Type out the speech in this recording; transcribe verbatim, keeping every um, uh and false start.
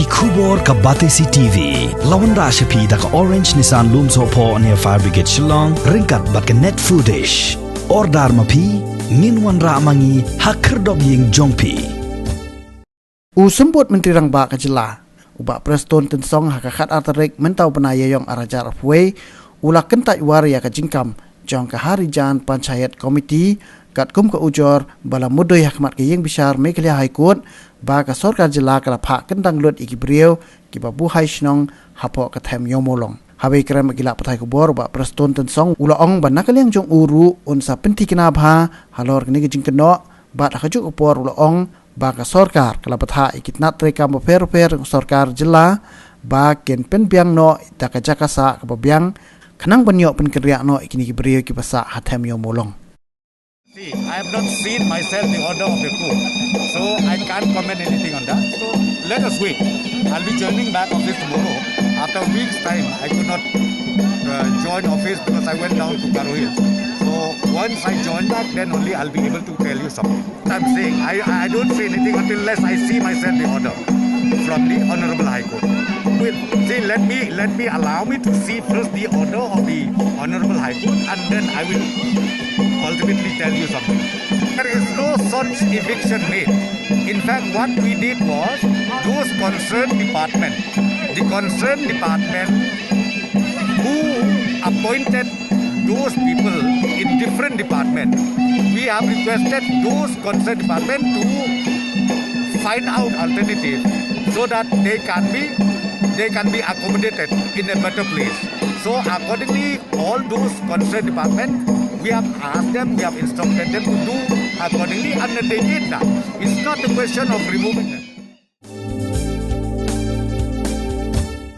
Khubor ka Batesi T V. La wanrah sha phi da ka Orange Nissan Lumsohphoh near Fire Brigade Shillong, ryngkat bad ka Net Foodish. Order ma phi, ngin wanrah ma ngi ha khyrdop ïing jong phi. U Symbud Myntri Rangbah ka jylla, u Bah Prestone Tynsong, ha ka khatar tarik mynta u bnai Ïaiong arhajar arphew wei, u la kyntait war ïa ka jingkam jong ka Harijan Panchayat Committee, katkum ka ujor ba la mudui ha khmat ka ïing bishar Meghalaya High Court, ba ka sorkar jylla ka la phah kyndang lut ïa ki briew kiba buhai shnong hapoh ka them Ïewmawlong. Haba ïakren bad ki lad pathai khubor, u Bah Prestone Tynsong u la ong ba na ka liang jong u ruh un sa pynthikna bha halor kane ka jingkynnoh, bad ha kajuh ka por u la ong ba ka sorkar ka la bthah ïa ki tnat treikam bapher bapher jong ka sorkar jylla ba kin pynbiang noh da ka jaka sah kaba biang, khnang ban ïoh pynkynriah noh ïa kine ki briew kiba sah ha them Ïewmawlong. See, I have not seen myself the order of the court, so I can't comment anything on that. So let us wait. I'll be joining back office tomorrow. After a week's time, I could not uh, join office because I went down to Garo Hills. So once I join back, then only I'll be able to tell you something. I'm saying I, I don't say anything until unless I see myself the order from the Honorable High Court. Wait, see, let me let me allow me to see first the order of the Honorable High Court, and then I will ultimately tell you something. There is no such eviction made. In fact, what we did was those concerned department, the concerned department who appointed those people in different departments, we have requested those concerned department to find out alternative so that they can be they can be accommodated in a better place. So accordingly, all those concerned departments, we have asked them, we have instructed them to do accordingly, and they did that. It's not a question of removing them.